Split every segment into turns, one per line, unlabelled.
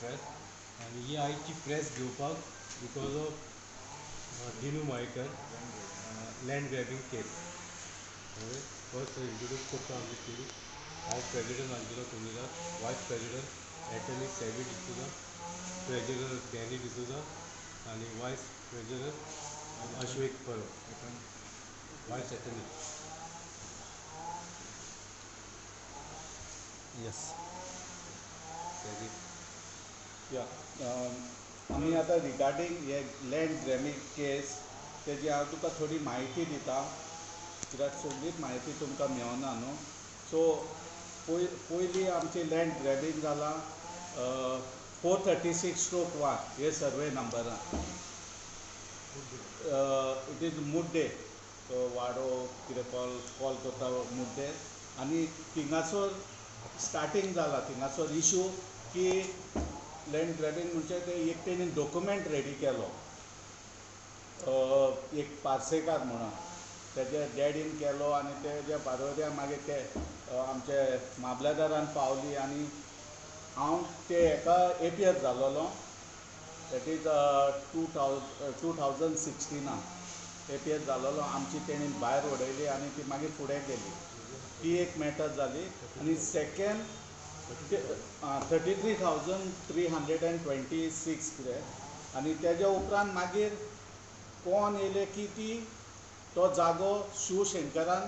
Press आनी ही आयची press घेवपाक because of Dinu Mayekar land grabbing case. Okay, first introduce करता आमची टीम. हांव president Angelo Comunidade, vice president attorney Savy D'Souza, treasurer Danny D'Souza आनी vice treasurer Ashwek Parab, vice attorney.
Yes.
Savy.
या, आमी आतां regarding हे land grabbing केस तेजी हांव तुका थोडी म्हायती दिता, कित्याक सगळीच म्हायती तुमकां मेळना न्हू. सो पयली आमची लँड ग्रॅबिंग जालां 436/1 हे सर्वे नंबरान. It is मुड्डे, वाडो कितें कॉल करता मुड्डे. आनी थिंगासर स्टार्टींग जाला, थिंगासर इशू की लँड ग्रॅबिंग म्हणजे ते एक तेणी डॉक्युमेंट रेडी केलो, एक पार्सेकार म्हणून तेजे डॅडीन केलो आनी तेज्या बारोड्या मागीर ते आमचे मामलेदारान पावली आनी हांव ते हेका एपियर जालोलो, that is 2016 appear जालोलो. आमची तेणी भायर उडयली आनी ती मागीर फुडें गेली. ती एक मॅटर जाली. आनी सेकेंड 33,326 कितें. आनी तेज्या उपरांत मागीर कोण येयले की ती तो जागो शिवशंकरान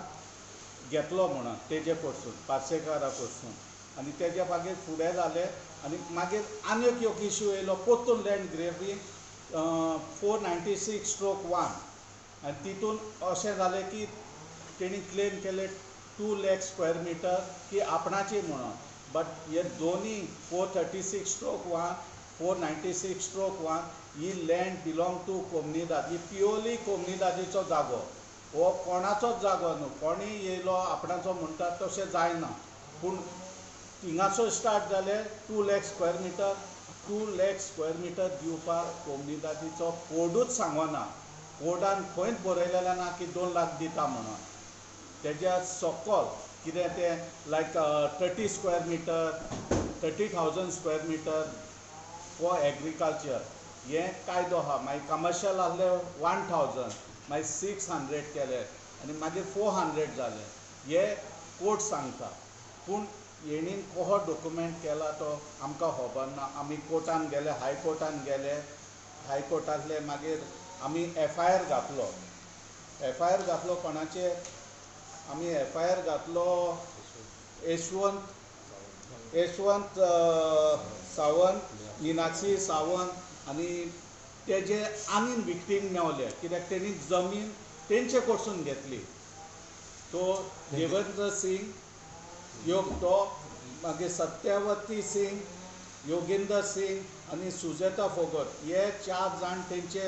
घेतलो म्हणून तेजे कडसून, पार्सेकारा कडसून. आनी तेज्या मागीर फुडें जालें आनी मागीर आनी एक इशू येयलो परतून लँड ग्रेबिंग 496/1. आनी तितून अशें जालें की तेणी क्लेम केले 2 लाख स्क्वेअर मिटर की आपणाची म्हणून, बट हे दोनी 436/1 496/1 ही लँड बिलोंग टू कोमनिदाद. ही प्युअरली कोमनिदादीचो जागो, हो कोणाचोच जागो न्हू. कोणीय येयलो आपणाचो म्हणटा तशें जायना. पूण थिंगासर स्टार्ट जाले 2 lakh square metre. 2 lakh square metre दिवपाक कोमनिदादीचो कोडूच सांगना, कोडान खंयच बरयलेलें ना की 2 लाख दिता म्हणून. तेज्या सकल कितें तें लायक 30 square metre, 30,000 square metre for agriculture हें कायदो आहा. मागीर कमर्शियल आहले 1,000, मागीर 600 केले आनी मागीर 400 जाले, हे कोर्ट सांगता. पूण हेणीन कसो डॉक्युमेंट केला तो आमकां खबर ना. आमी कोर्टान गेले, हायकोर्टान गेले, हायकोर्टांतले मागीर आमी एफ I R घातलो. एफ I R घातलो कोणाचेर? आमी एफ I R घातलो यशवंत सावंत, मिनाक्षी सावंत आनी तेजे आनी विक्टीम मेवले, कित्याक तेणी जमीन तेंचे कडसून घेतली. तो देवेंद्र सिंग योग, तो मागीर सत्यावती सिंग, योगेंद्र सिंग आनी सुजेता फोगट हे 4 जाण तेंचे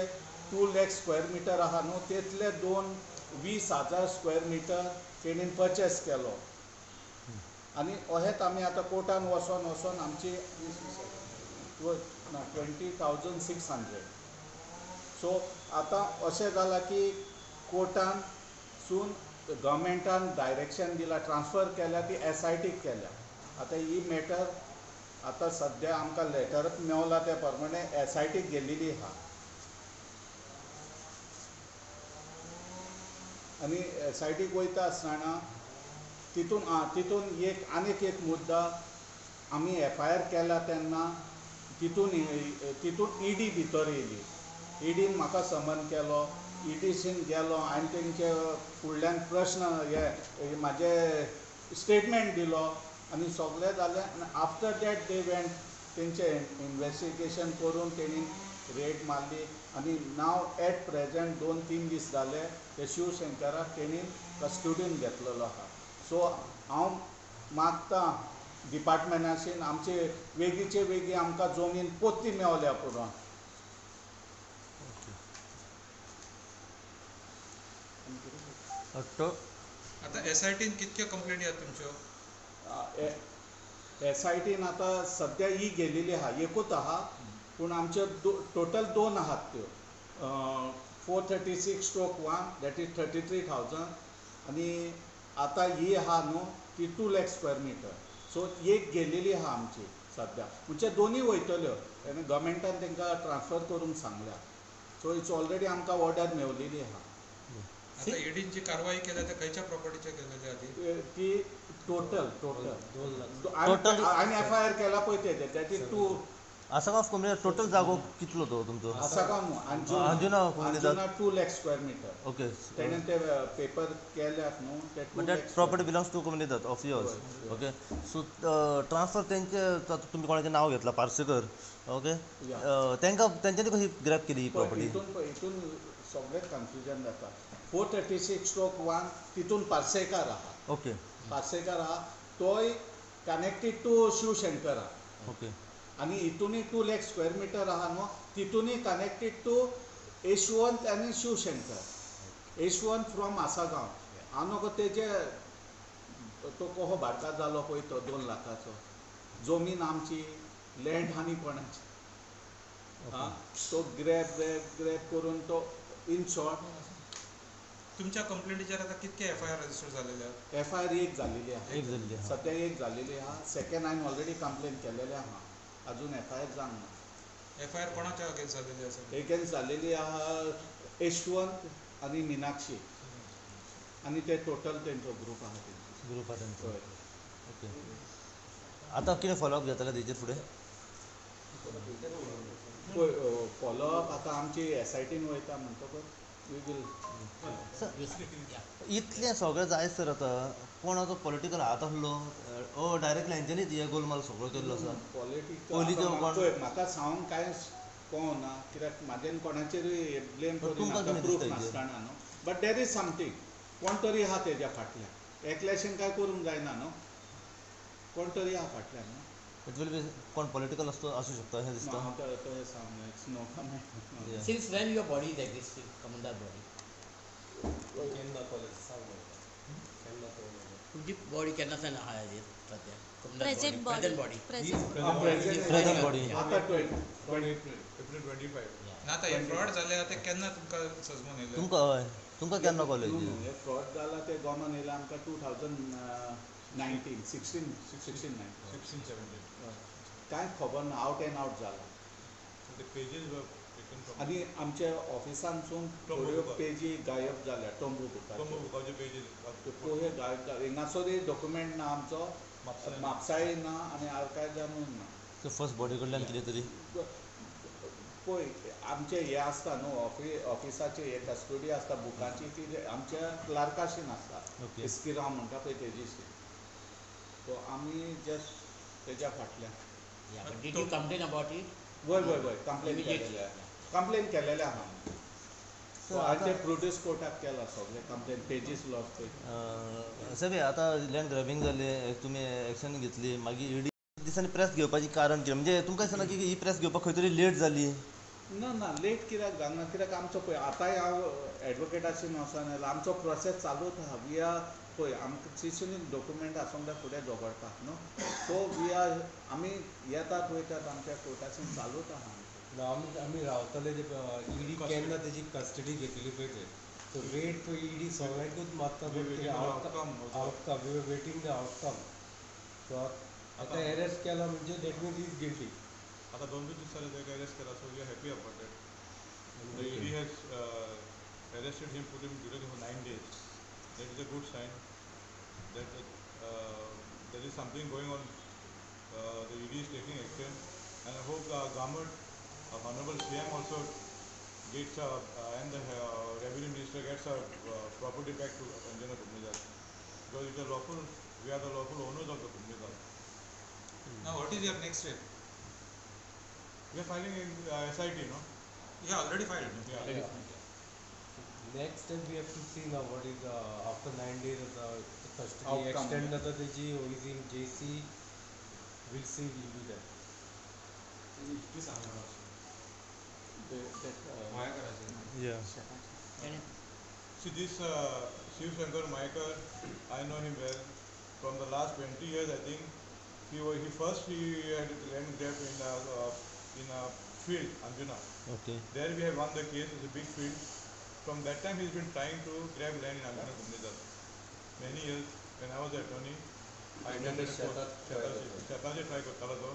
2 लाख स्क्वेअर मिटर आहा न्हू, तेतले 20,000 स्क्वेअर मिटर तेणीन पर्चेस केलो. आनी अहेच आमी आतां कोर्टान वचोन वचोन आमची 20,600. सो आतां अशें जालां की कोर्टान सून गव्हर्मेंटान डायरेक्शन दिलां, ट्रान्सफर केल्या ती एस I टीक केल्या. आतां ही मॅटर आतां सद्या आमकां लेटरच मेवला त्या प्रमाणे एस I टीक गेल्लेली आहा. आनी एस I टीक वयता आसतना तितून तितून एक आनीक एक मुद्दा, आमी एफ I R केला तेन्ना तितून तितून ई डी भितर येयली. ईडीन म्हाका समन केलो, ईडीसीन गेलो आनी तेंचे फुडल्यान प्रश्न हे म्हाजे स्टेटमेंट दिलो आनी सगळें जालें. आनी आफ्टर that they went तेंचे इन्वेस्टिगेशन करून तेणी रेड मारली आनी नाव एट प्रेजेंट 2-3 दीस जाले ते शिवशंकराक तेणी कस्टडीन घेतलेलो आहा. सो हांव मागता डिपार्टमेंटाशीन आमचे वेगीचे वेगीं आमकां जमीन परती मेवल्या पुरो.
आतां एस I tin कितक्यो कंप्लेनी आहात तुमच्यो?
एस I tin आतां सद्या ही गेलेली आहा, एकूच आहा, पूण आमच्यो टोटल 2 आहात त्यो. 436/1 that is 33,000 आनी आतां ही आहा न्हू ती 2 लाख स्क्वेअर मिटर. सो एक गेलेली आहा आमची. सद्या म्हणजे दोनूय वयतल्यो आनी गव्हर्मेंटान तांकां ट्रान्सफर करूंक सांगल्या. सो it's already आमकां ऑर्डर मेवलेली आहा.
आता ईडीन जी कारवाई केल्या ते खंयच्या प्रॉपर्टीचे केलेली आधी?
ती टोटल टोटल
2 लाख.
आनी एफ I R केला पळय ते, that is to
Assagao comunidade total जागो कितलो तो तुमचो?
आसागांव न्हू,
Anjuna comunidade.
Anjuna 2 lakh square meter. तेणें ते पेपर केल्यात न्हू ते to
But that
lakhs.
property belongs to comunidade of yours.
हय.
ओके, सो ट्रान्सफर तेंचे आतां तुमी कोणाचें नांव घेतलां, पार्सेकर, ओके. तांकां तेंच्यांनी कशी ग्रॅब केली ही प्रॉपर्टी?
हितून पळय, हितून सगळें कन्फ्युजन जाता. 436/1 तितून पार्सेकार आहा. पार्सेकार आहा, तोय कनेक्टेड टू शिवशंकर आहा. आनी हितूनय 2 लॅक स्क्वेअर मिटर आहा न्हू, तितूनय कनेक्टेड टू यशवंत आनी शिवशंकर, यशवंत फ्रॉम आसागांव. हांव नको तेजे तो कहो भाटकार जालो पळय तो 2 लाखाचो, जमीन आमची, लँड आनी कोणाची आं तो ग्रॅब ग्रॅब ग्रॅब करून तो इन शॉर्ट.
तुमच्या कंप्लेंटीचेर आता कितके एफ I R register झालेले आहात?
एफ I R एक जाल्लेली आहा.
एक जाल्ली आहा.
सद्या एक जाल्लेली आहा. सेकंड हांवें ऑलरेडी कंप्लेन केलेले आहा, अजून एफ I R जावंक ना.
एफ I R कोणाच्या अगेन्स्ट झालेली आसा?
एगेन्स्ट जाल्लेली आहा यशवंत आनी मिनाक्षी आनी ते टोटल तेंचो ग्रूप आहा तेंचो.
ग्रुप आहा तेंचो.
हय.
ओके, आतां कितें फॉलोअप घेतले तेजेर फुडें?
पळय, फॉलोअप आतां आमची एस I tin वयता म्हणटकच we will.
इतलें सगळें जाय सर, आतां कोणाचो पॉलिटिकल हात आसलो ओ डायरेक्टली हेंच्यांनीच हे गोलमाल सगळो केल्लो आसा?
पॉलिटिकल
पयलींचो कोण-
पळय, म्हाका सांगूंक कांय कळना कित्याक म्हाजेन कोणाचेरूय ब्लेम
पण तुमकां
करिना
कितें
प्रूफ
दिसता हेजेर?
नासतना न्हू, बट there is something, कोण तरी आहा तेज्या फाटल्यान. एकल्याशीन काय करूंक जायना न्हू, कोण तरी आहा फाटल्यान न्हू.
It will be कोण पॉलिटिकल आसतो आसूं शकता अशें दिसता.
हांव तशें सांगूं, it's no comment.
Yeah.
Since when your body is existing, comunidade body?
केन्ना कॉलेज सांग म्हाका, केन्ना तो
तुमची बॉडी केन्ना सावन आहा हेजेर सद्या?
Present body.
Present body.
Present.
Present body.
आतां
एप्रील 25.
ना, आतां हे फ्रॉड जाले ते केन्ना तुमकां सजमून येयले?
तुमकां, हय, तुमकां केन्ना कॉलेज?
हे फ्रॉड जाला ते गोमान येयला आमकां 2019, 16, 16, 19.
16, 17.
कांय खबर ना, आवट एंड आवट जाला.
The pages were taken from
आनी आमच्या ऑफिसांतसून
टोंबो
थोड्यो
बुकार.
पेजी गायब जाल्या, टोंबू
टोंबो
बुकाच्यो.
बुकाचे पेजीस.
त्यो गायब जाले. हिंगासरूय डॉक्युमेंट ना आमचो.
म्हापसा.
म्हापसाय ना आनी आर्कायजानूय ना.
सो फर्स्ट बॉडी कडल्यान कितें तरी
पळय, आमचे हे आसता न्हू, ऑफिसाचे हे कस्टोडी आसता बुकांची, ती आमच्या क्लार्काशीन आसता. इस्किरांव म्हणटा पळय तेजीशी. सो आमी जस्ट तेज्या फाटल्यान.
Yeah, but did you complain about it?
वय वय वय, कंप्लेन
Immediately.
केलेले, कंप्लेन केलेले आहा.
So
सो आनी ते
आतां
प्रोड्यूस कोर्टाक केला सगळे कंप्लेन, पेजीस लॉस पळय.
साहेब, आतां लँड ग्रॅबिंग जालें, तुमी एक्शन घेतली, मागीर ईडी दिसांनी प्रेस घेवपाची कारण कितें? म्हणजे तुमकां दिसना की ही प्रेस घेवपाक खंय तरी लेट जाली?
ना ना, लेट कित्याक जावना, कित्याक आमचो पळय, आतांय हांव एडवोकेटाशीन वचोन येयला, आमचो प्रोसेस चालूच आहा. We are, पळय, आमकां चिसून डॉक्युमेंट आसूंक जाय फुडें झगडपाक न्हू. सो we are, आमी येतात वयतात, आमच्या कोर्टासून चालूच आहा आमचें.
ना, आमी रावतले ते ईडी केन्ना तेजी कस्टडी घेतली पळय ते, सो वेट पळय, ईडी सगळ्यांकूच मारता.
We waiting for the outcome also.
Outcome, we waiting the outcome. So आतां एरेस्ट केला म्हणजे that means is guilty.
आता 2-3 दिवसांनी ताका अरेस्ट केला, so we are happy about that. The ED has arrested him, put him detention for 9 days. That is a good sign that there is something going on. The ED is taking action, and I hope the government of Honorable CM also gets and the Revenue Minister gets our property back to Anjuna Comunidade, because it is lawful. We are the lawful owners of the Comunidade.
Now what is your next step?
We are filing in SIT, no?
Yeah, already filed.
Yeah.
Next step we have to see now what is after 9 days of the custody
Outcome,
extend
yeah.
जाता तेजी, is in JC, we'll see, we'll be there.
मायाकराचेर.
Yeah.
See this Shiv Shankar Mayekar, I know him well. From the last 20 years, I think he first he had land grab in a field, Anjuna. There we have won the case. It's a big field. From that time, he's been trying to grab land in Anjuna Comunidade. Many years when I was the attorney, I attended a court.
शेतात try करतालो.
शेताचेर try करतालो तो.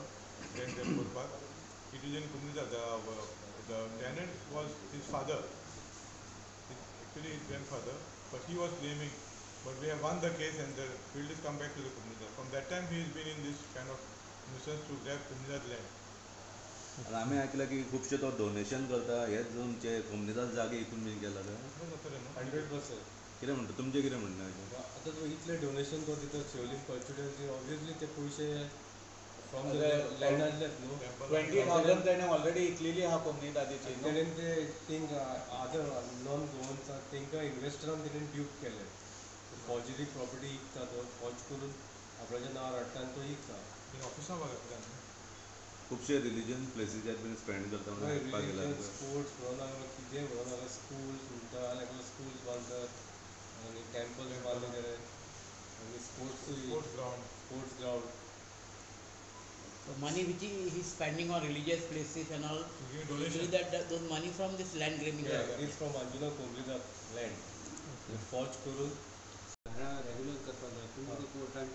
land grab करपाक. It is in Comunidade. The tenant was his father, actually his grandfather, but he was claiming. But we have won the case and the field is come back to the Comunidade. From that time he has been in this kind of nuisance to grab Comunidade land.
आनी आमी आयकलां की खुबशे तो donation करता, हेच तुमचे कोमुनिदाद जागे इकून बीन केला तर
100%.
कितें म्हणटा तुमचें कितें म्हणणें हाचेर?
आतां तो इतले डोनेशन तो दिता शिवलीम कॉन्स्टिट्युएन्सी, ऑब्वियसली ते पयशे फ्रॉम the लँडांतलेच न्हू.
20,000 तेणें ऑलरेडी इकलेली आहा कोमुनिदादीची.
तेणेन ते तांकां आदर नॉन गोवन्स आहा तांकां इन्वेस्टरान तेणेन ड्यूप केले. फॉर्जरी प्रॉपर्टी इकता तो, फॉर्ज करून आपणाच्या नांवार हाडटा आनी तो इकता.
ऑफिसां बघा
खुबशे रिलीजन प्लेसीचेर बीन स्पेंड करता म्हणून आयकपाक येयलां.
रिलीजन स्पोर्ट्स म्हणून नाका कितें म्हणून नाका, स्कूल्स म्हणटा आनी स्कूल्स बांदतात आनी टेम्पल्स बांदले तेणे आनी sports
ground,
sports ground.
So money which he is spending on religious places and all,
donation.
That those money from this land grabbing.
Yeah, it's from Anjuna Comunidade land. Forge करून
regular करपाक जाय. तुमी कोर्टान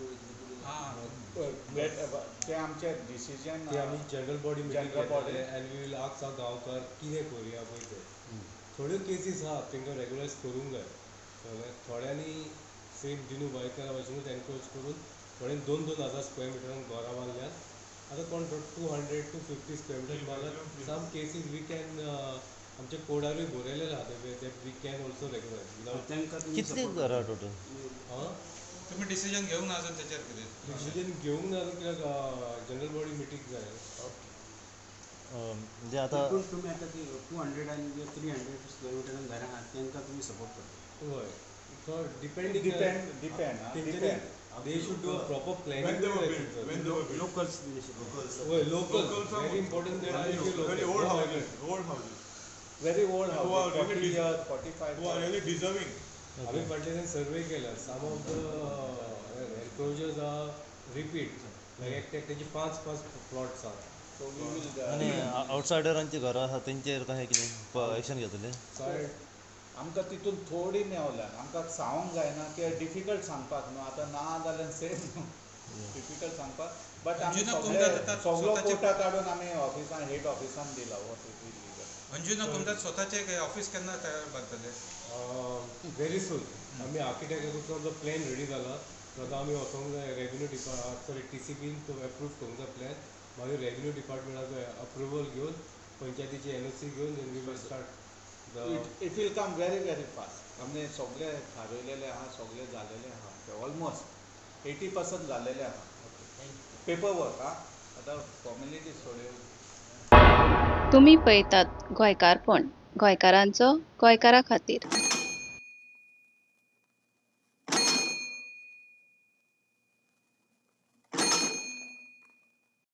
ते आमचे decision
ते आमी general body meeting घेतले आनी we will ask our गांवकार कितें करुया पळय तें. थोड्यो केसीस आहा तांकां रेगुलरायज करूंक जाय. कळ्ळें? थोड्यांनी सेम दिनू भाईकरा भशेनूच एनक्रोच करून थोड्यांनी 2-2 हजार स्क्वेअर मिटरान घरां बांदल्यात. आतां कोण 200, 250 स्क्वेअर मिटर बांदल्यात. सम केसीस we can आमच्या कोडारूय बरयलेलें आहा तें that we can also regularise without.
कितलीं घरां टोटल?
आं,
तुमी डिसिजन घेवंक ना अजून तेचेर कितें?
डिसिजन घेवंक ना अजून कित्याक जनरल बॉडी मिटींग जाय.
म्हणजे आतां
पूण तुमी आतां ती 200 आनी 300 स्क्वेअर मिटरान घरां आहात तांकां तुमी सपोर्ट करता?
हय, depending
depend depend depend
they should do a proper planning.
Locals
हय, local very important.
Very old houses, old houses,
very old houses, 40 years, 45
who are really deserving.
आमी फाटल्यान सर्वे केला. Some of the enclosures are repeat, like एकट्याचे 5-5 plots आहात.
आनी आवटसायडरांची घरां आसा तेंचेर कशें कितें एक्शन घेतले?
आमकां तितून थोडी मेवल्या, आमकां सांगूंक जायना की डिफिकल्ट सांगपाक न्हू. आतां ना जाल्यार सेम न्हू, डिफिकल्ट सांगपाक. बट आमी सगलो कोटा काडून आमी ऑफिसान, हेड ऑफिसान दिला.
अंजुना कोमदाद स्वताचे ऑफिस केन्ना तयार बांदतले?
Very soon. आमी आर्किटेक्ट आमचो प्लॅन रेडी जाला. आतां आमी वचोंक जाय रेवेन्यू डिपार्ट सॉरी TCPन तो एप्रूव करूंक जाय प्लॅन. मागीर रेवेन्यू डिपार्टमेंटाचो अप्रुवल घेवन पंचायतीची NOC घेवन then we will start.
It will come very very fast. आमी सगळे थारयलेले आहा, सगळे जालेले आहा, ऑलमोस्ट 80% जालेले आहा. पेपर वर्क आहा, आतां फॉर्मेलिटीज थोड्यो.
तुमी पळयतात गोंयकारपण, गोंयकारांचो गोंयकारा खातीर.